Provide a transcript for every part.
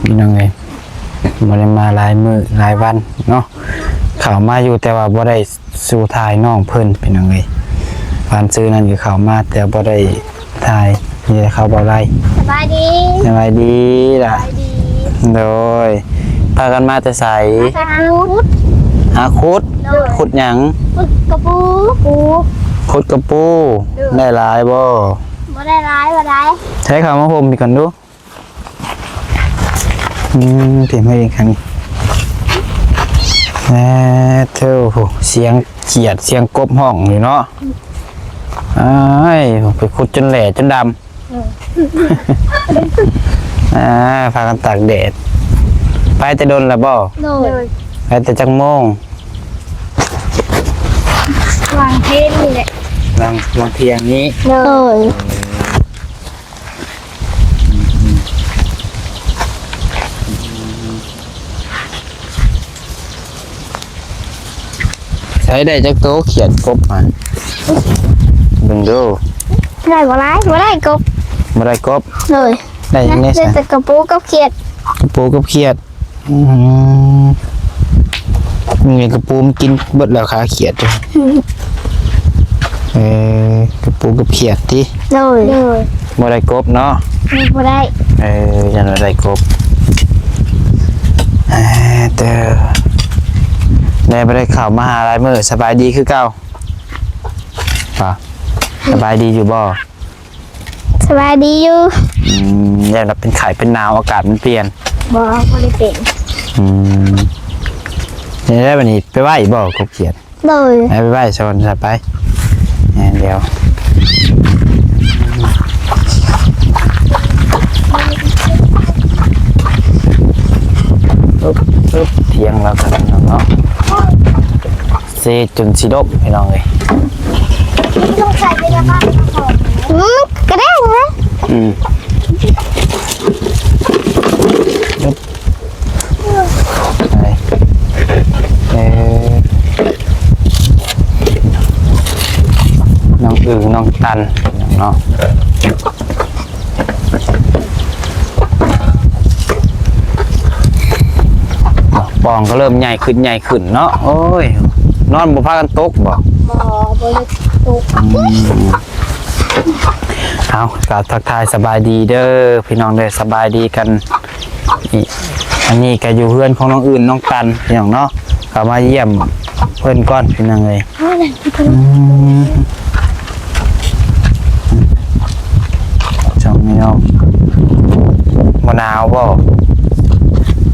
ພີ່ນ້ອງເອີຍ ບໍ່ໄດ້ມາຫຼາຍມື້ຫຼາຍວັນເນາະ ເຂົ້າມາຢູ່ແຕ່ວ່າບໍ່ໄດ້ສູ່ຖ່າຍນ້ອງເພິ່ນ ພີ່ນ້ອງເອີຍ ວານຊືນນັ້ນກໍເຂົ້າມາແຕ່ບໍ່ໄດ້ຖ່າຍ ນີ້ແຫຼະເຂົ້າບໍ່ໄດ້. ສະບາຍດີ ສະບາຍດີຫຼ້າ ສະບາຍດີ ໂດຍ ພາກັນມາແຕ່ໃສ? ມາຈາກຫາຂຸດ ຫາຂຸດ ໂດຍ ຂຸດຫຍັງ? ຂຸດກະປູ ຂຸດກະປູ ໂດຍ ໄດ້ຫຼາຍບໍ່? ບໍ່ໄດ້ຫຼາຍປານໃດ. ໃຊ້ເຂົ້າມາຫົ່ມອີກກ່ອນດູ. ອືມ ເປັນໃຫ້ອີກຄັ້ງ ແອ ໂທ້ ສຽງຂຽດ ສຽງກົບຮ້ອງຢູ່ເນາະ ອ້າຍ ໄປຂຸດຈົນແຫຼຈົນດຳ ເອີ ອ່າ ພາກັນຕາກແດດ ໄປແຕ່ດົນລະບໍ່? ໂດຍ ໄປແຕ່ຈັກໂມງ? ຫວ່າງເພນນີ້ແຫຼະ ຫວ່າງ ຫວ່າງທ່ຽງນີ້ ໂດຍ. ໃຊ້ໄດ້ຈັກໂຕຂຽດກົບຫັ້ນ ເບິ່ງດູ ໄດ້ບໍ່ຫຼາຍ ບໍ່ໄດ້ກົບ ບໍ່ໄດ້ກົບ ໂດຍ ໄດ້ຫຍັງແດ່? ໄດ້ແຕ່ກະປູກັບຂຽດ ກະປູກັບຂຽດ. ອືມ ມີກະປູມັນກິນເບິດແລ້ວຂາຂຽດ ອືມ ເອີ ກະປູກັບຂຽດຕິ ໂດຍ ໂດຍ ບໍ່ໄດ້ກົບເນາະ ບໍ່ໄດ້ ເອີ ຢ້ານວ່າໄດ້ກົບ ເອີ ເຕີ ແດ່ ບໍ່ໄດ້ເຂົ້າມາຫາຫຼາຍມື້ ສະບາຍດີຄືເກົ່າ ສະບາຍດີຢູ່ບໍ່? ສະບາຍດີຢູ່ ອືມ ຢ້ານວ່າເປັນໄຂ້ເປັນໜາວ ອາກາດມັນປ່ຽນ ບໍ່ ບໍ່ໄດ້ເປັນ ອືມ ແລ້ວບັດນີ້ໄປໄຫວ້ບໍ່ ກົບຂຽດ? ໂດຍ ໄປໄຫວ້ສອນຊະໄປ ແມ່ນ ດຽວ ອຶບ ອຶບ ຖຽງລາວກັນເນາະ. ເສຈົນຊິດົບ ພີ່ນ້ອງເອີຍ ຕ້ອງໃສ່ເວລາບ້ານ ອືມ ກະແດງເລີຍ ອືມ ໄປ ເອີ ນ້ອງອຶ່ງ ນ້ອງຕັນເນາະ. ປ່ອງກໍເລີ່ມໃຫຍ່ຂຶ້ນ ໃຫຍ່ຂຶ້ນເນາະ. ໂອ້ຍ ນອນບໍ່ພາກັນຕົກບໍ່? ບໍ່ ບໍ່ໄດ້ຕົກ ອືມ. ເອົາ ກໍທັກທາຍສະບາຍດີເດີພີ່ນ້ອງເດີ ສະບາຍດີກັນອີກ. ອັນນີ້ກໍຢູ່ເຮືອນຂອງນ້ອງອຶ່ງ ນ້ອງຕັນ ພີ່ນ້ອງເນາະ. ກໍມາຢ້ຽມເພິ່ນກ່ອນ ພີ່ນ້ອງເອີຍ. ອືມ ຊ່ອງນີ້ເນາະ ບໍ່ໜາວບໍ່?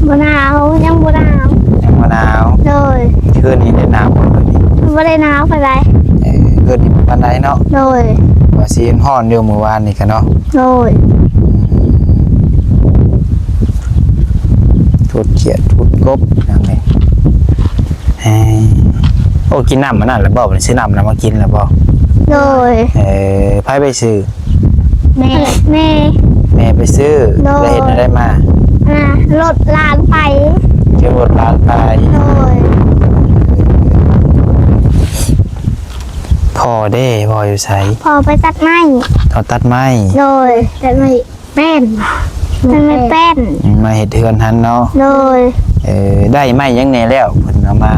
ບໍ່ໜາວ ຍັງບໍ່ໜາວ ຍັງບໍ່ໜາວ. ໂດຍ ຄືນນີ້ໄດ້ໜາວບໍ່? ຄືນນີ້ບໍ່ໄດ້ໜາວປານໃດ. ເອີ ຄືນນີ້ບໍ່ປານໃດເນາະ. ໂດຍ ວ່າຊິຮ້ອນຢູ່ມື້ວານນີ້ກະເນາະ. ໂດຍ ອືມ ທຸດຂຽດທຸດກົບຫຍັງນີ້. ເອີ ໂອ້ ກິນນ້ຳອັນນັ້ນແລ້ວບໍ່? ຊື້ນ້ຳນັ້ນມາກິນແລ້ວບໍ່? ໂດຍ ເອີ ໃຜໄປຊື້? ແມ່ ແມ່ ແມ່ໄປຊື້. ໂດຍ ແລ້ວເຮັດແນວໃດມາ? ອ່າ ລົດຫຼານໄປ ຂີ່ລົດຫຼານໄປ. ໂດຍ ພໍ່ເດ້ ພໍ່ຢູ່ໃສ? ພໍ່ໄປຕັດໄມ້. ພໍ່ຕັດໄມ້. ໂດຍ ຕັດໄມ້ ແປ້ນ ມັນແມ່ນແປ້ນ ອືມ ມາເຮັດເຮືອນຫັ້ນເນາະ. ໂດຍ ເອີ ໄດ້ໄມ້ຫຍັງແດ່ແລ້ວເພິ່ນເອົາມາ?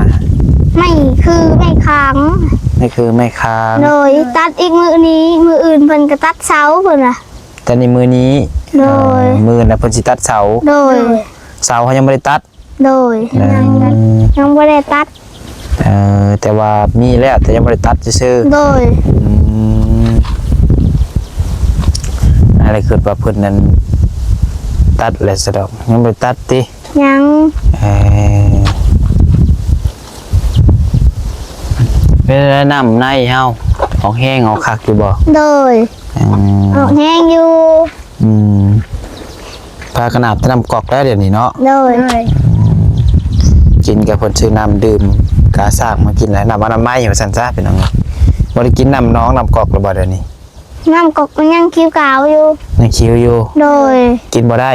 ໄມ້ຄືໄມ້ຄາງ ໄມ້ຄືໄມ້ຄາງ. ໂດຍ ຕັດອີກມື້ນີ້ ມື້ອື່ນເພິ່ນກໍຕັດເສົາເພິ່ນວ່າ. ຕັດໃນມື້ນີ້. ໂດຍ ເອີ ມື້ອື່ນນະເພິ່ນຊິຕັດເສົາ. ໂດຍ ເສົາເຮົາຍັງບໍ່ໄດ້ຕັດ. ໂດຍ ເອີ ຍັງ ຍັງບໍ່ໄດ້ຕັດ. ເອີ ແຕ່ວ່າມີແລ້ວ ແຕ່ຍັງບໍ່ໄດ້ຕັດຊື່ໆ. ໂດຍ ອືມ ອັນນີ້ຄິດວ່າເພິ່ນນັ້ນຕັດແລ້ວຊະດອກ ຍັງບໍ່ໄດ້ຕັດຕິ? ຍັງ. ເອີ ເປັນແນວໃດ ນ້ຳໃນເຮົາອອກແຮງອອກຄັກຢູ່ບໍ່? ໂດຍ ອືມ ອອກແຮງຢູ່. ອືມ ພາກັນອາບແຕ່ນ້ຳກອກແລ້ວດຽວນີ້ເນາະ. ໂດຍ ອືມ ກິນກັບເພິ່ນຊື້ນ້ຳດື່ມກາຊ້າງມາກິນແລ້ວ ນ້ຳອະນາໄມວ່າຊັ້ນຊະ ພີ່ນ້ອງ. ບໍ່ໄດ້ກິນນ້ຳໜອງນ້ຳກອກແລ້ວບໍ່ດຽວນີ້? ນ້ຳກອກມັນຍັງຂຽວຂາວຢູ່ ຍັງຂຽວຢູ່. ໂດຍ ກິນບໍ່ໄດ້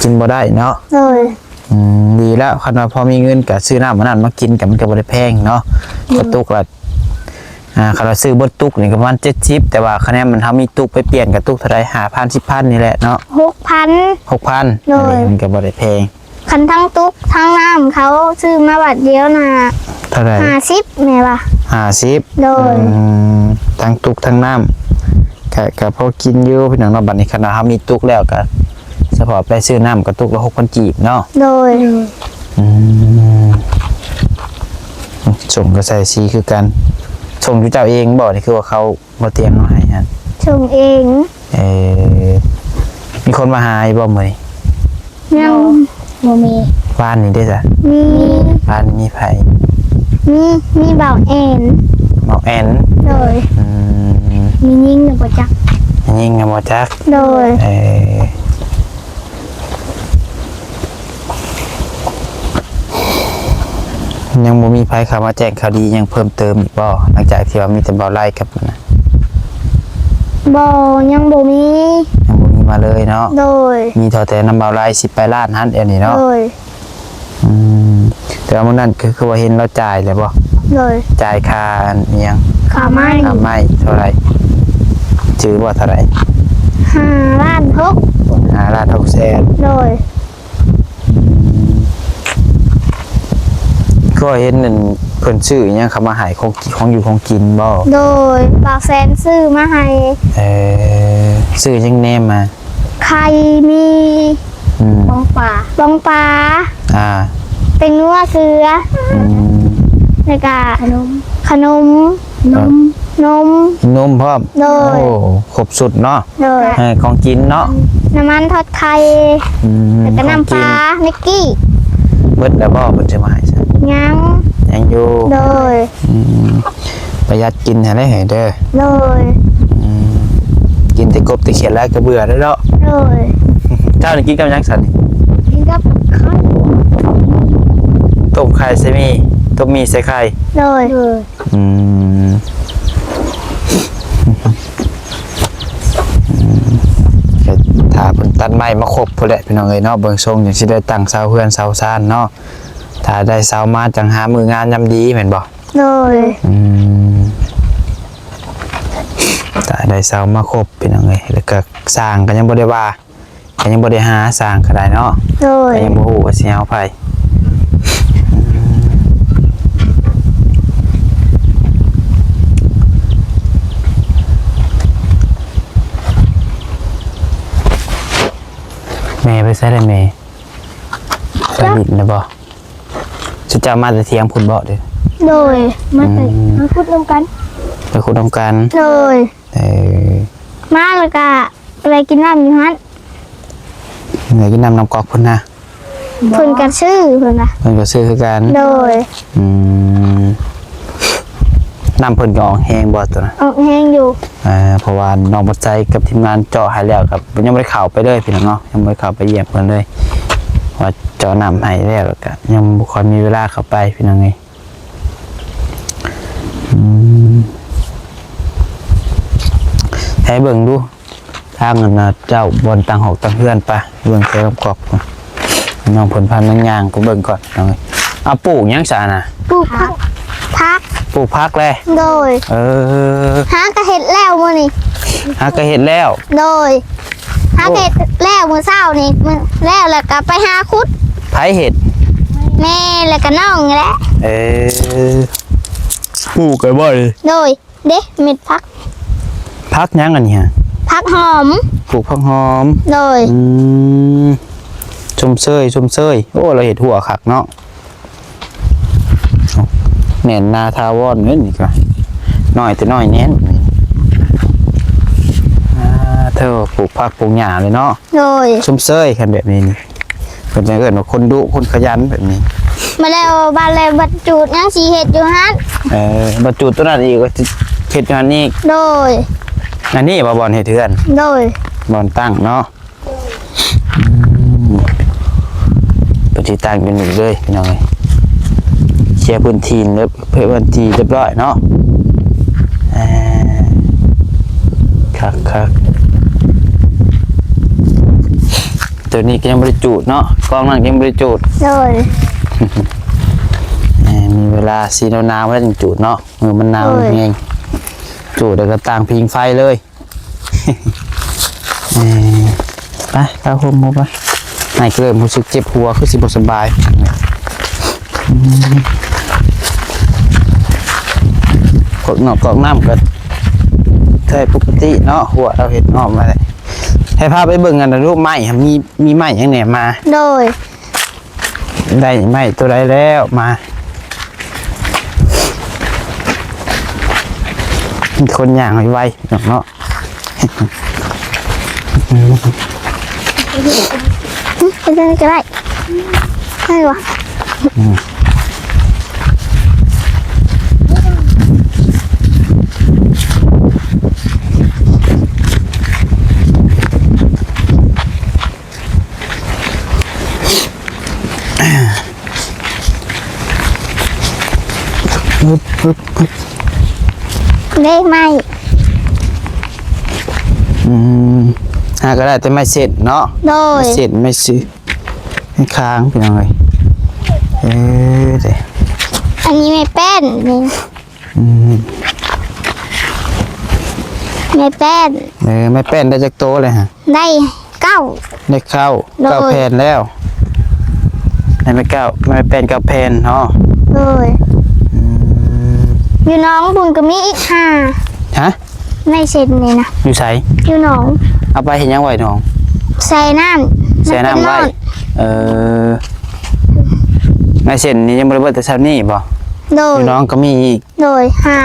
ກິນບໍ່ໄດ້ເນາະ. ໂດຍ ອືມ ດີແລ້ວ ຄັນວ່າພໍມີເງິນກໍຊື້ນ້ຳອັນນັ້ນມາກິນ ກໍມັນກໍບໍ່ໄດ້ແພງເນາະ. ໂດຍ ກະຕຸກລະ ອ່າ ຄັນວ່າຊື້ເບິດຕຸກນີ້ກໍປະມານເຈັດສິບ ແຕ່ວ່າຄະແນນມັນ ເຮົາມີຕຸກໄປປ່ຽນກໍຕຸກເທົ່າໃດ ຫ້າພັນ ສິບພັນນີ້ແຫຼະເນາະ. ຫົກພັນ. ຫົກພັນ. ໂດຍ. ອັນນີ້ມັນກໍບໍ່ໄດ້ແພງ. ຄັນທັງຕຸກທັງນ້ຳ ເຂົາຊື້ມາບາດດຽວນະ ເທົ່າໃດ? ຫ້າສິບ ແມ່ນວ່າ ຫ້າສິບ. ໂດຍ. ອືມ ທັງຕຸກທັງນ້ຳ ກະ ກະພໍກິນຢູ່ພີ່ນ້ອງເນາະ. ບັດນີ້ຄັນວ່າເຮົາມີຕຸກແລ້ວ ກະສະເພາະໄປຊື້ນ້ຳ ກະຕຸກລະຫົກພັນກີບເນາະ. ໂດຍ. ອືມ ສົ້ງກໍໃສ່ສີຄືກັນ. ສົ້ງຢູ່ເຈົ້າເອງບໍ່? ນີ້ຄືວ່າເຂົາ ບໍ່ຕຽງເອົາໃຫ້ຫັ້ນ ສົ່ງເອງ. ເອີ ມີຄົນມາຫາຢູ່ບໍ່ມື້ນີ້? ຍັງ ບໍ່ ບໍ່ມີ. ວານນີ້ເດ້ຊະ? ມີ. ວານນີ້ມີໃຜ? ມີ ມີບ່າວແອນ. ບ່າວແອນ. ໂດຍ. ອືມ ມີຍິງນະບໍ່ຈັກ. ມີຍິງນະບໍ່ຈັກ. ໂດຍ. ເອີ ຍັງບໍ່ມີໃຜເຂົ້າມາແຈ້ງຂ່າວດີຫຍັງເພີ່ມເຕີມອີກບໍ່? ຫຼັງຈາກທີ່ວ່າມີແຕ່ບ່າວໄລກັບ ບໍ່ ຍັງບໍ່ມີ. ຍັງບໍ່ມີມາເລີຍເນາະ. ໂດຍ. ມີເທົ່າແຕ່ນຳບ່າວໄລສິບປາຍລ້ານຫັ້ນ ດຽວນີ້ເນາະ. ໂດຍ. ອືມ ແຕ່ວ່າມື້ນັ້ນຄື ຄືວ່າເຫັນລາວຈ່າຍແລ້ວບໍ່? ໂດຍ. ຈ່າຍຄ່າອັນຫຍັງ? ຄ່າໄມ້. ຄ່າໄມ້ເທົ່າໃດ? ຈື່ບໍ່? ເທົ່າໃດ? ຫ້າລ້ານຫົກ. ຫ້າລ້ານຫົກແສນ. ໂດຍ. ອືມ ກໍເຫັນນັ້ນ ເພິ່ນຊື້ອີຫຍັງເຂົ້າມາໃຫ້ ຂອງ ຂອງຢູ່ຂອງກິນບໍ່? ໂດຍ. ບ່າວແຊນຊື້ມາໃຫ້. ເອີ ຊື້ຫຍັງແດ່ມາ? ໄຂ່ ມີ ອືມ ປອງປາ ປອງປາ ອ່າ ແປ້ງນົວ ເກືອ ອືມ ແລ້ວກະຂະໜົມ ຂະໜົມ ນົມ ນົມ ນົມພ້ອມ. ໂດຍ. ໂອ້ ຄົບຊຸດເນາະ. ໂດຍ. ເອີ ຂອງກິນເນາະ ນ້ຳມັນທອດໄຂ່ ອືມ ແລ້ວກະນ້ຳປາ ຂອງກິນ ເມັກກີ້. ເບິດແລ້ວບໍ່ ເພິ່ນຈະມາໃຫ້? ຍັງ ຍັງຢູ່. ໂດຍ. ອືມ ປະຢັດກິນຫັ້ນແຫຼະເດີ. ໂດຍ. ອືມ ກິນແຕ່ກົບແຕ່ຂຽດແລ້ວກໍເບື່ອແລ້ວເນາະ. ໂດຍ. ເຈົ້ານີ້ກິນກັບຫຍັງຊັ້ນນີ້? ກິນກັບໄຂ່ ຕົ້ມໄຂ່ໃສ່ໝີ່ ຕົ້ມໝີ່ໃສ່ໄຂ່. ໂດຍ. ອືມ ອືມ ກໍຖ້າເພິ່ນຕັດໄມ້ມາຄົບພຸ້ນແຫຼະ ພີ່ນ້ອງເອີຍເນາະ. ເບິ່ງຊົງຈັ່ງຊິໄດ້ຕັ້ງເສົາເຮືອນເສົາຊານເນາະ. ຖ້າໄດ້ເສົາມາຈັ່ງຫາມື້ງາມຍາມດີແມ່ນບໍ່? ໂດຍ. ອືມ ຖ້າໄດ້ເສົາມາຄົບ ພີ່ນ້ອງເອີຍ ແລ້ວກໍຊ່າງກໍຍັງບໍ່ໄດ້ວ່າ ກໍຍັງບໍ່ໄດ້ຫາ ຊ່າງກໍໄດ້ເນາະ. ໂດຍ. ກໍຍັງບໍ່ຮູ້ວ່າຊິເອົາໃຜ. ອືມ ແມ່ໄປໃສລະແມ່? ໄປຫຼິ້ນນະບໍ່? ຊຸມເຈົ້າມາແຕ່ທຽງພຸ້ນບໍ່ເດ້? ໂດຍ. ມາແຕ່ ອືມ ມາຂຸດນຳກັນ ໄປຂຸດນຳກັນ. ໂດຍ. ເອີ ມາແລ້ວກະໄປກິນນ້ຳຢູ່ຫັ້ນ ໄປກິນນ້ຳນຳກອກພຸ້ນນະ. ເພິ່ນກະຊື້ ເພິ່ນວ່າ ເພິ່ນກະຊື້ຄືກັນ. ໂດຍ. ອືມ ນ້ຳເພິ່ນກໍອອກແຮງບໍ່ໂຕນັ້ນ? ອອກແຮງຢູ່. ເອີ ເພາະວ່ານ້ອງບັດໄຊກັບທີມງານເຈາະໃຫ້ແລ້ວ ກໍຍັງບໍ່ໄດ້ເຂົ້າໄປເລີຍ ພີ່ນ້ອງເນາະ, ຍັງບໍ່ໄດ້ເຂົ້າໄປຢ້ຽມເພິ່ນເລີຍ ວ່າເຈາະນ້ຳໃຫ້ແລ້ວ ແລ້ວກໍຍັງບໍ່ຄ່ອຍມີເວລາເຂົ້າໄປ ພີ່ນ້ອງເອີຍ. ອືມ ໃຫ້ເບິ່ງດູ ທາງອັນນ່າ ເຈົ້າ ບ່ອນຕັ້ງຮອກຕັ້ງເຮືອນ ໄປເບິ່ງໃສ່ລຳກອກ ນ້ອງເພິ່ນພານາງຍ່າງໄປເບິ່ງກ່ອນ. ເອົາ ປູກຫຍັງຊະນະ? ປູກຜັກ ຜັກ ປູກຜັກແລະ? ໂດຍ. ເອີ ຫາກະເຮັດແລ້ວມື້ນີ້ ຫາກະເຮັດແລ້ວ. ໂດຍ. ຫາກະເຮັດແລ້ວມື້ເຊົ້ານີ້ ມື້ແລ້ວ ແລ້ວກະໄປຫາຂຸດ. ໃຜເຮັດ? ແມ່ ແລ້ວກະນ້ອງນີ້ແຫຼະ. ເອີ ປູກໄປບໍ່ນີ້? ໂດຍ. ເດ້ ເມັດຜັກ ຜັກຫຍັງອັນນີ້ຫະ? ຜັກຫອມ ປູກຜັກຫອມ. ໂດຍ. ອືມ ຊົມເຊີຍ ຊົມເຊີຍ. ໂອ້ ລາວເຮັດຮົ້ວຄັກເນາະ ແໜ້ນໜາຖາວອນເລີຍນີ້ກະ ນ້ອຍແຕ່ນ້ອຍແໜ້ນ. ອ່າ ເທີ ປູກຜັກປູກຫຍ້າເລີຍເນາະ. ໂດຍ. ຊົມເຊີຍ ຄັນແບບນີ້ນີ້ ເພິ່ນຈັ່ງເອີ້ນວ່າຄົນດຸຄົນຂະຫຍັນແບບນີ້. ມາແລ້ວ ບາດແລ້ວ ບັດຈູດຍັງຊິເຮັດຢູ່ຫັ້ນ. ເອີ ບັດຈູດໂຕນັ້ນອີກກໍຊິເຮັດຢູ່ຫັ້ນອີກ. ໂດຍ. ອັນນີ້ບໍ່ ບ່ອນເຮັດເຮືອນ? ໂດຍ. ບ່ອນຕັ້ງເນາະ. ອືມ ເພິ່ນຊິຕັ້ງຢູ່ນີ້ເລີຍ ພີ່ນ້ອງເອີຍ. ເຄຍພື້ນທີ່ເລີຍ ເພາະວ່າທີ່ຮຽບຮ້ອຍເນາະ. ເອີ ຄັກໆ ໂຕນີ້ກໍຍັງບໍ່ໄດ້ຈູດເນາະ ກ້ອງນັ້ນກໍຍັງບໍ່ໄດ້ຈູດ. ໂດຍ. ເອີ ມີເວລາສີໜາວໆແລ້ວຈຶ່ງຈູດເນາະ ມື້ມັນໜາວແຮງ. ຈູດແລ້ວກໍຕ່າງຜິງໄຟເລີຍ. ເອີ ໄປ ເຂົ້າຮົ່ມ ໄປ. ໃຫ້ເລີ່ມຮູ້ສຶກເຈັບຫົວ ຄືຊິບໍ່ສະບາຍ. ອືມ ກອກນອກກອກນ້ຳກໍໃຊ້ປົກກະຕິເນາະ ຫົວເຮົາເຮັດອອກມາແລ້ວ. ໃຫ້ພາໄປເບິ່ງອັນນັ້ນລູກໄມ້ ມີ ມີໄມ້ຫຍັງແດ່ມາ? ໂດຍ. ໄດ້ໄມ້ຕົວໃດແລ້ວມາ. ມີຄົນຍ່າງໄວໆ ເນາະ. ໄປທາງໃດກໍໄດ້ ໃຊ່ວະ. ອືມ. ອຶບ ອຶບ ອຶບ ເດ້ໄມ້. ອືມ ຫາກໍໄດ້ແຕ່ໄມ້ເສັ້ນເນາະ. ໂດຍ. ໄມ້ເສັ້ນ ໄມ້ຊື່ ໄມ້ຄ້າງ ພີ່ນ້ອງເອີຍ. ເອີ ເດ້ ອັນນີ້ໄມ້ແປ້ນນີ້. ອືມ ໄມ້ແປ້ນ. ເອີ ໄມ້ແປ້ນໄດ້ຈັກໂຕແລ້ວຮະ? ໄດ້ເກົ້າ. ໄດ້ເກົ້າ. ໂດຍ. ເກົ້າແຜ່ນແລ້ວ. ໄດ້ໄມ້ເກົ້າ ໄມ້ແປ້ນເກົ້າແຜ່ນເນາະ. ໂດຍ. ອືມ ຢູ່ໜອງພຸ້ນກໍມີອີກຫ້າ. ຮະ? ໄມ້ເສັ້ນນີ້ນະ. ຢູ່ໃສ? ຢູ່ໜອງ. ເອົາໄປເຮັດຫຍັງໄວ້ໜອງ? ໃສ່ນ້ຳ ໃສ່ນ້ຳໄວ້. ເອີ ໄມ້ເສັ້ນນີ້ຍັງບໍ່ໄດ້ເບິດແຕ່ຊ່ຳນີ້ບໍ? ໂດຍ. ຢູ່ໜອງກໍມີອີກ. ໂດຍ ຫ້າ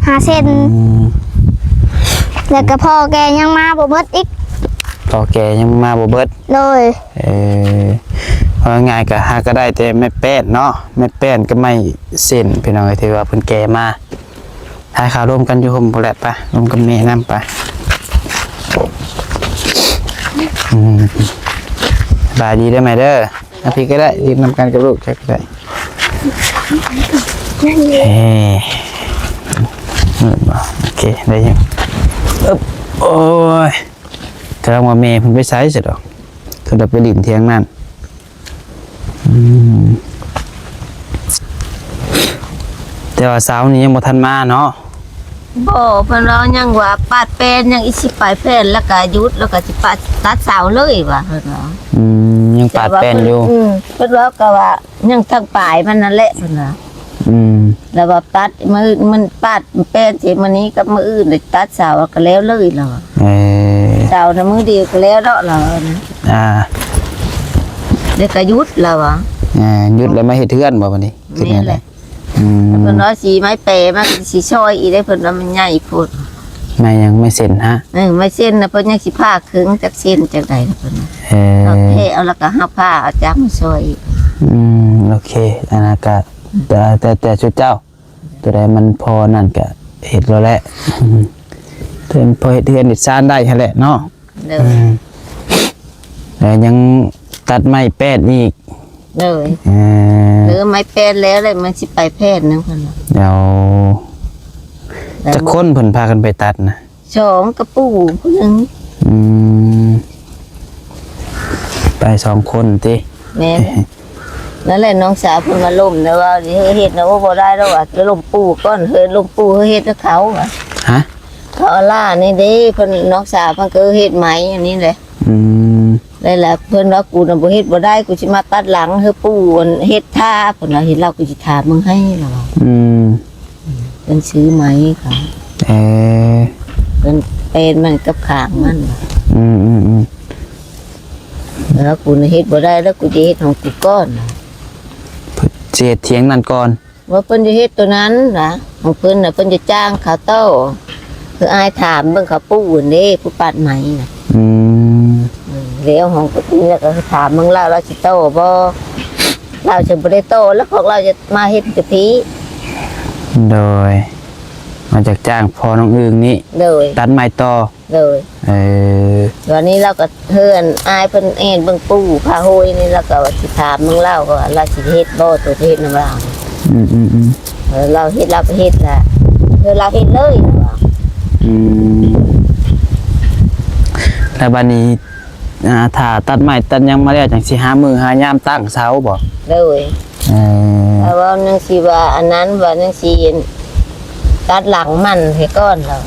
ຫ້າເສັ້ນ. ອືມ ແລ້ວກໍພໍແກ່ຍັງມາບໍ່ເບິດອີກ. ພໍແກ່ຍັງມາບໍ່ເບິດ. ໂດຍ. ເອີ ເວົ້າງ່າຍໆ ກໍຫາກໍໄດ້ແຕ່ໄມ້ແປ້ນເນາະ ໄມ້ແປ້ນກັບໄມ້ເສັ້ນ ພີ່ນ້ອງເອີຍ ທີ່ວ່າເພິ່ນແກ່ມາ. ຖ່າຍຄາວລົມກັນຢູ່ຮົ່ມພຸ້ນແຫຼະ ໄປ ລົມກັບແມ່ນຳ ໄປ. ອືມ ສະບາຍດີເດີແມ່ເດີ. ມາພີ້ກໍໄດ້ ຢືນນຳກັນກັບລູກຈັກກໍໄດ້. ເອີ ມືດບໍ່? ໂອເຄ ໄດ້ຢູ່. ອຶບ ໂອ້ຍ ແຕ່ວ່າແມ່ເພິ່ນໄປໃສຊະດອກ? ເພິ່ນໄປຫຼິ້ນທຽງນັ້ນ. ອືມ ແຕ່ວ່າເຊົ້ານີ້ຍັງບໍ່ທັນມາເນາະ? ບໍ່ ເພິ່ນເວົ້າຍັງວ່າປາດແປ້ນ ຍັງອີກສິບປາຍແຜ່ນ ແລ້ວກະຢຸດ ແລ້ວກະຊິປາດ ຕັດເສົາເລີຍວ່າ ເພິ່ນວ່າ. ອືມ ຍັງປາດແປ້ນຢູ່. ແຕ່ວ່າເພິ່ນ ອືມ ເພິ່ນເວົ້າກະວ່າຍັງທາງປາຍມັນນັ້ນແຫຼະ ເພິ່ນວ່າ. ອືມ ແລ້ວວ່າຕັດມື້ ມັນປາດແປ້ນຊິມື້ນີ້ກັບມື້ອື່ນ ຕັດເສົາກະແລ້ວເລີຍລາວວ່າ. ເອີ ເສົານະມື້ດຽວກະແລ້ວເນາະ ລາວວ່ານະ. ອ່າ ແລ້ວກະຢຸດລາວວ່າ. ອ່າ ຢຸດແລ້ວມາເຮັດເຮືອນບໍ່ບັດນີ້? ແມ່ນແຫຼະ. ອືມ ເພິ່ນວ່າຊິໄມ້ແປມາ ຊິຊ່ອຍອີກເດ້ ເພິ່ນວ່າມັນໃຫຍ່ໂພດ. ໄມ້ຫຍັງ? ໄມ້ເສັ້ນຫະ? ເອີ ໄມ້ເສັ້ນນະ ເພິ່ນຍັງຊິຜ່າເຄິ່ງ ຈັກເສັ້ນຈັກໃດລະເພິ່ນວ່າ. ເອີ ເຮົາແທະເອົາ ແລ້ວກໍເຮົາຜ່າເອົາຈັກມາຊ່ອຍອີກ. ອືມ ໂອເຄ ອັນນັ້ນກໍ ແຕ່ ແຕ່ ແຕ່ຊຸມເຈົ້າ ຕົວໃດມັນພໍນັ້ນກໍເຮັດໂລດແຫຼະ ເຖິງພໍເຮັດເຮືອນເຮັດຊານໄດ້ຫັ້ນແຫຼະເນາະ. ໂດຍ. ອືມ ແລ້ວຍັງຕັດໄມ້ແປ້ນອີກ. ໂດຍ. ເອີ ເອີ ໄມ້ແປ້ນແລ້ວ ແລ້ວມັນຊິໄປແຜ່ນໜຶ່ງພຸ້ນນະ. ແລ້ວຈັກຄົນເພິ່ນພາກັນໄປຕັດນະ? ສອງ ກັບປູ່ຜູ້ໜຶ່ງ. ອືມ ໄປສອງຄົນຕິ? ແມ່ນ. ນັ້ນແຫຼະ ນ້ອງສາວເພິ່ນມາລົມນະ ວ່າຊິເຮັດນະ ໂອ້ ບໍ່ໄດ້ດອກວ່າ ລົມປູ່ກ່ອນ ເຮີ້ ລົມປູ່ເຮີ້ ເຮັດນຳເຂົາວ່າ. ຮະ? ເຂົາເອົາຫຼ້ານນີ້ເດ້ ເພິ່ນ ນ້ອງສາວເພິ່ນກໍເຮັດໄມ້ອັນນີ້ແຫຼະ. ອືມ ແລ້ວລະເພິ່ນວ່າ ກູນະບໍ່ເຮັດບໍ່ໄດ້ ກູຊິມາຕັດຫຼັງ ເຮີ້ ປູ່ອັນເຮັດຖ້າ ເພິ່ນວ່າ ເຮັດແລ້ວກູຊິຖາມເບິ່ງໃຫ້ລະວ່າ. ອືມ ເພິ່ນຊື້ໄມ້ເຂົາ. ເອີ ເພິ່ນແປນມັນກັບຂ້າງມັນ. ອືມໆໆ ແລ້ວກູນະເຮັດບໍ່ໄດ້ ແລ້ວກູຊິເຮັດຂອງກູກ່ອນ. ເພິ່ນຊິເຮັດຖຽງນັ້ນກ່ອນ. ວ່າເພິ່ນຈະເຮັດໂຕນັ້ນນະ ຂອງເພິ່ນນະ ເພິ່ນຈະຈ້າງເຂົາຕໍ່ ຄືອ້າຍຖາມເບິ່ງເຂົາປູ່ຫັ້ນເດ້ ຜູ້ປາດໄມ້ນະ. ອືມ ເອີ ແລ້ວຂອງເພິ່ນນີ້ລະກໍຖາມເບິ່ງລາວ ລາວຊິຕໍ່ບໍ່ ລາວຊິບໍ່ໄດ້ຕໍ່ ແລ້ວພວກລາວຈະມາເຮັດຢູ່ພີ້. ໂດຍ ມາຈາກຈ້າງພໍ່ນ້ອງອຶ່ງນີ້. ໂດຍ ຕັດໄມ້ຕໍ່. ໂດຍ. ເອີ ວັນນີ້ລາວກໍເຮືອນອ້າຍເພິ່ນແອນເບິ່ງປູ່ພາໂຮຍນີ້ ລາວກໍວ່າຊິຖາມເບິ່ງລາວ ວ່າລາວຊິເຮັດບໍ່ ໂຕຈະເຮັດນຳລາວ. ອືມໆໆ ເອີ ລາວເຮັດ ລາວກໍເຮັດລະ ເອີ ລາວເຮັດເລີຍລາວວ່າ. ອືມ ແລ້ວບັດນີ້ ອ່າ ຖ້າຕັດໄມ້ຕັດຫຍັງມາແລ້ວ ຈັ່ງຊິຫາມື້ຫາຍາມຕັ້ງເສົາບໍ່? ໂດຍ. ເອີ ລາວວ່າຍັງຊິວ່າອັນນັ້ນ ວ່າຍັງຊິຕັດຫຼັງມັນໃຫ້ກ່ອນລາວ.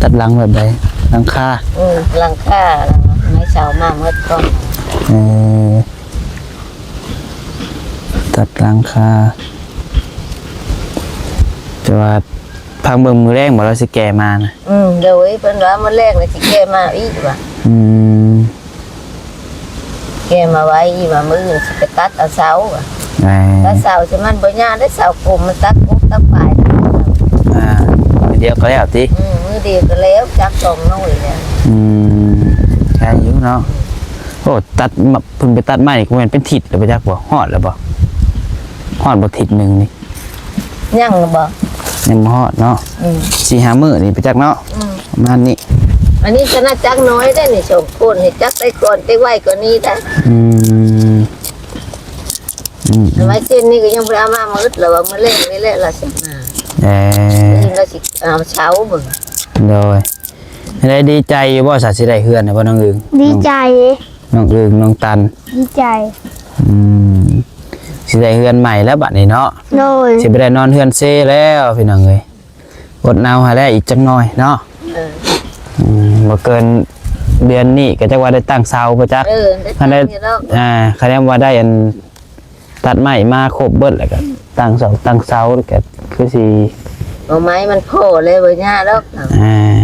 ຕັດຫຼັງແບບໃດ? ຫຼັງຄາ? ເອີ ຫຼັງຄາ ໄມ້ເສົາມາໝົດກ່ອນ. ເອີ ຕັດຫຼັງຄາ ແຕ່ວ່າ ພັງເບິ່ງມື້ແລງບໍ່ ລາວຊິແກ່ມານະ. ອືມ ໂດຍ ເພິ່ນວ່າມື້ແລງລະຊິແກ່ມາອີກວ່າ. ອືມ ແກ່ມາໄວ້ອີກວ່າ ມື້ອື່ນຊິໄປຕັດເອົາເສົາວ່າ. ແມ່ນ ຕັດເສົາຊິມັນບໍ່ຍາກເດ້ ເສົາກົມມັນຕັດກົບຕັດປາຍ. ອ່າ ມື້ດຽວກໍແລ້ວຕິ? ອືມ ມື້ດຽວກໍແລ້ວ ຈັກສອງໜ່ວຍແລ້ວ. ອືມ ໃຊ່ຢູ່ເນາະ. ໂອ້ ຕັດມາ ເພິ່ນໄປຕັດໄມ້ກໍແມ່ນເປັນທິດແລ້ວບໍ່ຈັກບໍ່? ຮອດແລ້ວບໍ່? ຮອດບໍ່ທິດໜຶ່ງນີ້? ຍັງບໍ່? ຍັງບໍ່ຮອດເນາະ. ອືມ ສີ່ຫ້າມື້ນີ້ໄປຈັກເນາະ. ອືມ ປະມານນີ້. ອັນນີ້ຂະໜາດຈັກນ້ອຍເດ້ນີ້ ສອງຄົນນີ້ ຈັກໄດ້ກ່ອນ ຈັກໄວກວ່ານີ້ໄດ໋. ອືມ ອືມ ໄມ້ເສັ້ນນີ້ກໍຍັງບໍ່ໄດ້ເອົາມາໝົດ ລາວວ່າມື້ແລງນີ້ແຫຼະລາວຊິມາ. ເອີ ລາວຊິເອົາເຊົ້າເບິ່ງ. ໂດຍ. ໄດ້ດີໃຈຢູ່ບໍ່ ສາ ຊິໄດ້ເຮືອນແລ້ວບໍ່ ນ້ອງອຶ່ງ? ດີໃຈ. ນ້ອງອຶ່ງ ນ້ອງຕັນ ດີໃຈ. ອືມ ຊິໄດ້ເຮືອນໃໝ່ແລ້ວບັດນີ້ເນາະ. ໂດຍ. ຊິບໍ່ໄດ້ນອນເຮືອນເຊແລ້ວພີ່ນ້ອງເອີຍ. ອົດເອົາຫັ້ນແຫຼະ ອີກຈັກໜ່ອຍເນາະ. ເອີ ອືມ ບໍ່ເກີນເດືອນນີ້ກໍຈັກວ່າໄດ້ຕັ້ງເສົາບໍ່ຈັກ. ເອີ ໄດ້ຕັ້ງຢູ່ດອກ. ອ່າ ຄະແນນວ່າໄດ້ອັນ ຕັດໄມ້ມາຄົບເບິດ ແລ້ວກໍຕັ້ງເສົາ ຕັ້ງເສົາ ແລ້ວກໍຄືຊິ ເອົາໄມ້ມັນພໍແລ້ວ ບໍ່ຍາກດອກ. ອ່າ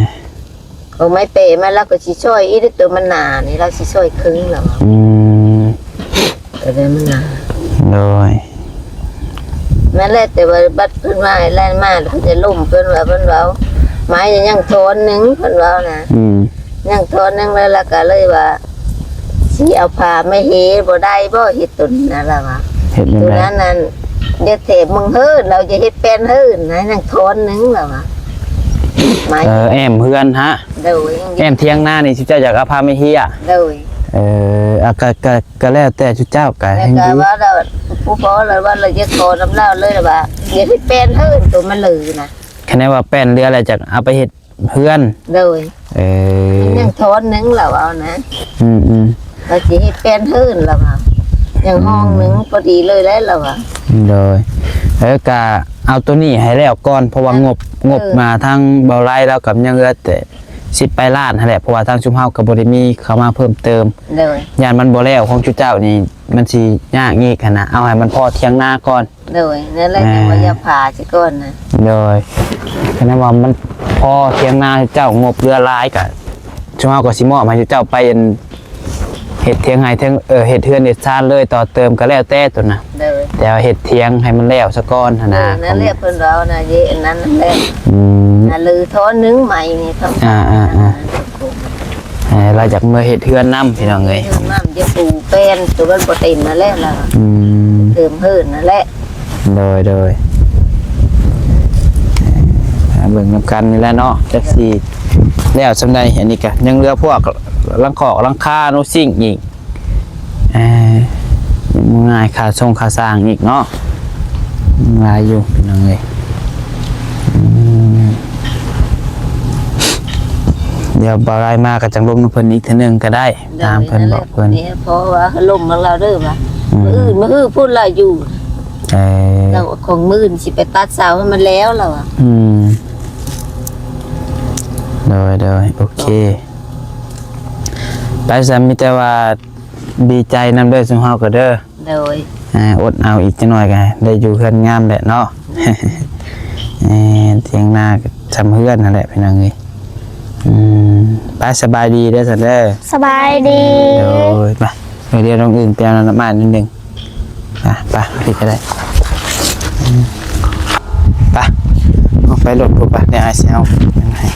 ເອົາໄມ້ແປມາ ລາວກໍຊິຊ່ອຍອີກ ໂຕມັນໜານີ້ ລາວຊິຊ່ອຍເຄິ່ງແລ້ວ. ອືມ ກໍໄດ້ມັນໜາ. ໂດຍ. ນັ້ນແຫຼະ ແຕ່ວ່າບັດເພິ່ນວ່າໃຫ້ແລ່ນມາ ເພິ່ນຈະລົ້ມ ເພິ່ນວ່າ ເພິ່ນເວົ້າ ໄມ້ຍັງທ່ອນໜຶ່ງ ເພິ່ນເວົ້ານະ. ອືມ ຍັງທ່ອນໜຶ່ງ ແລ້ວລາວກໍເລີຍວ່າ ຊິເອົາຜ້າມາເຮັດບໍ່ໄດ້ບໍ່ ເຮັດຕົວນັ້ນລະວ່າ. ເຮັດແນວໃດ? ຕົວນັ້ນນັ້ນ ຢ່າແຖມເບິ່ງເຮີ້ນ ລາວຈະເຮັດແປ້ນເຮີ້ນໃຫ້ນາງທ່ອນໜຶ່ງລະວ່າ. ເອີ ແອ້ມເຮືອນຫະ? ໂດຍ. ແອ້ມຖຽງນານີ້ ເຈົ້າຢາກເອົາຜ້າມາເຮັດ? ໂດຍ. ເອີ ອາ ກະ ກະ ກະແລ້ວແຕ່ເຈົ້າ ກະແຮ່ງດີ. ວ່າລາວ ຜູ້ພໍ່ລາວວ່າລາວຢາກຂໍນຳລາວເລີຍລະວ່າ ຢາກເຮັດແປ້ນເຮີ້ນ ໂຕມັນເຫຼືອນະ. ຄັນແມ່ນວ່າແປ້ນເຫຼືອແລ້ວ ຈະເອົາໄປເຮັດ ເຮືອນ. ໂດຍ. ເອີ ມັນຍັງທ່ອນໜຶ່ງລະເວົ້ານະ. ອືມໆ ວ່າຊິເຮັດແປ້ນເຮືອນລະວ່າ ຍັງຫ້ອງໜຶ່ງ ອືມ ພໍດີເລີຍແຫຼະລະວ່າ. ໂດຍ. ເອີ ກະເອົາໂຕນີ້ໃຫ້ແລ້ວກ່ອນ ເພາະວ່າ ເອີ ງົບ ງົບ ເອີ ມາທາງເບົາໄລລາວກໍຍັງເຫຼືອແຕ່ສິບປາຍລ້ານຫັ້ນແຫຼະ ເພາະວ່າທາງຊຸມເຮົາກໍບໍ່ໄດ້ມີເຂົ້າມາເພີ່ມເຕີມ. ໂດຍ. ຢ້ານມັນບໍ່ແລ້ວຂອງຊຸມເຈົ້ານີ້ ມັນຊິຍາກອີກຫັ້ນນະ ເອົາໃຫ້ມັນພໍຖຽງນາກ່ອນ. ໂດຍ. ນັ້ນແຫຼະ ເອີ ຈັ່ງວ່າຢ່າຜ່າຊິກ່ອນນະ. ໂດຍ. ຄັນວ່າມັນພໍຖຽງນາເຈົ້າ ງົບເຫຼືອຫຼາຍກະ ຊຸມເຮົາກໍຊິມອບໃຫ້ເຈົ້າໄປ ອັນ ເຮັດຖຽງໄຮ່ ເອີ ເຮັດເຮືອນເຮັດຊານເລີຍ ຕໍ່ເຕີມກໍແລ້ວແຕ່ຕົວນະ. ໂດຍ. ແຕ່ວ່າເຮັດຖຽງໃຫ້ມັນແລ້ວສະກ່ອນຫັ້ນນະ. ເອີ ນັ້ນແຫຼະ ເພິ່ນເວົ້ານະ ເດ ອັນນັ້ນແຫຼະ. ອືມ ອັນລືທ່ອນໜຶ່ງໃໝ່ນີ້ ອ່າໆໆ ເອີ ລາວຢາກເມືອເຮັດເຮືອນນຳ ພີ່ນ້ອງເອີຍ. ເຮືອນນຳ ຈະປູແປ້ນ ຕົວມັນບໍ່ເຕັມນັ້ນແຫຼະລາວ. ອືມ ເຕີມເຮືອນນັ້ນແຫຼະ. ໂດຍ ໂດຍ. ເອີ ມາເບິ່ງນຳກັນນີ້ແຫຼະເນາະ ຈັກຊິແລ້ວສ່ຳໃດ. ອັນນີ້ກະຍັງເຫຼືອພວກຫຼັງຄອກຫຼັງຄາ ໂນຊິງອີກ. ເອີ ຍັງບໍ່ງ່າຍ ຄ່າຊົງຄ່າສ້າງອີກເນາະ ຍັງຫຼາຍຢູ່ ພີ່ນ້ອງເອີຍ. ອືມ ດຽວບ່າວໄລ່ມາກໍຈັ່ງລົມນຳເພິ່ນອີກເທື່ອໜຶ່ງກໍໄດ້. ໂດຍ. ຖາມເພິ່ນ ນັ້ນແຫຼະ ບອກເພິ່ນ ນີ້ ເພາະວ່າລົມນຳລາວເດີວ່າ ອືມ ມື້ອື່ນ ມື້ຮືພຸ້ນລາວຢູ່. ເອີ ແລ້ວຂອງມື້ອື່ນຊິໄປຕັດເສົາໃຫ້ມັນແລ້ວລາວວ່າ. ອືມ ໂດຍ ໂດຍ ໂອເຄ ໄປຊັ້ນ ມີແຕ່ວ່າ ດີໃຈນຳເດີຊຸມເຮົາກໍເດີ. ໂດຍ. ອ່າ ອົດເອົາອີກຈັກໜ້ອຍກໍໄດ້ຢູ່ເຮືອນງາມແຫຼະເນາະ. ເອີ ຖຽງນາກໍຊ່ຳເຮືອນຫັ້ນແຫຼະ ພີ່ນ້ອງເອີຍ. ອືມ ໄປ ສະບາຍດີເດີຊັ້ນເດີ. ສະບາຍດີ. ໂດຍ. ໄປ ດຽວນ້ອງອຶ່ງໄປເອົານ້ຳມາດນິດໜຶ່ງ. ອ່ະ ໄປ ພີ່ກໍໄດ້. ໄປ ອອກໄປລົດພຸ້ນໄປ ດຽວອ້າຍຊິເອົາໃຫ້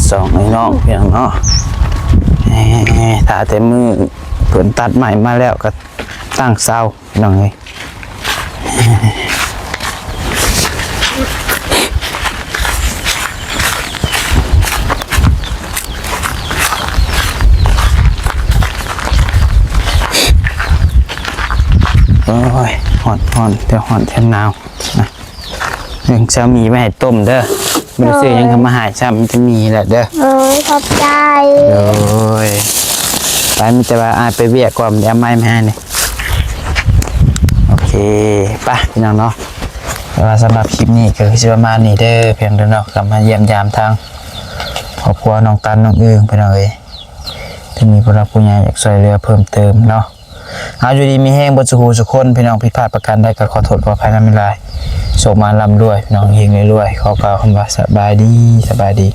ສອງອ້າຍນ້ອງພີ່ນ້ອງເນາະ. ແໝ ຖ້າແຕ່ມື້ເພິ່ນຕັດໄມ້ມາແລ້ວກໍຕັ້ງເສົາ ພີ່ນ້ອງເອີຍ. ໂອ້ຍ ຮ້ອນ ຮ້ອນ ແຕ່ຮ້ອນແຖມໜາວນະ. ເລື່ອງຊາວໝີໄວ້ໃຫ້ຕົ້ມເດີ. ບໍ່ໄດ້ຊື້ຫຍັງ ໂດຍ ເຂົ້າມາໃຫ້ ຊາວໝີແຫຼະເດີ. ໂອ້ຍ ຂອບໃຈ. ໂດຍ. ໄປ ມີແຕ່ວ່າອ້າຍໄປວຽກກ່ອນ ດຽວເອົາໄມ້ມາໃຫ້ນີ້. ໂອເຄ ໄປພີ່ນ້ອງເນາະ. ແຕ່ວ່າສຳລັບຄລິບນີ້ກໍຄືຊິປະມານນີ້ເດີ ພຽງເດີເນາະ, ກໍມາຢ້ຽມຢາມທາງຄອບຄົວນ້ອງຕັນ ນ້ອງອຶ່ງ ພີ່ນ້ອງເອີຍ. ຖ້າມີຜູ້ຫຼັກຜູ້ໃຫຍ່ຢາກຊ່ວຍເຫຼືອເພີ່ມເຕີມເນາະ, ເອົາ ຢູ່ດີມີແຮງເບິດສູ່ຜູ້ສູ່ຄົນ ພີ່ນ້ອງ. ຜິດພາດປະການໃດກໍຂໍໂທດຂໍອະໄພນຳຫຼາຍໆ. ໂຊກມານລ່ຳລວຍ ພີ່ນ້ອງ ເຮງໆລວຍໆ. ຂໍກ່າວຄຳວ່າສະບາຍດີ ສະບາຍດີ.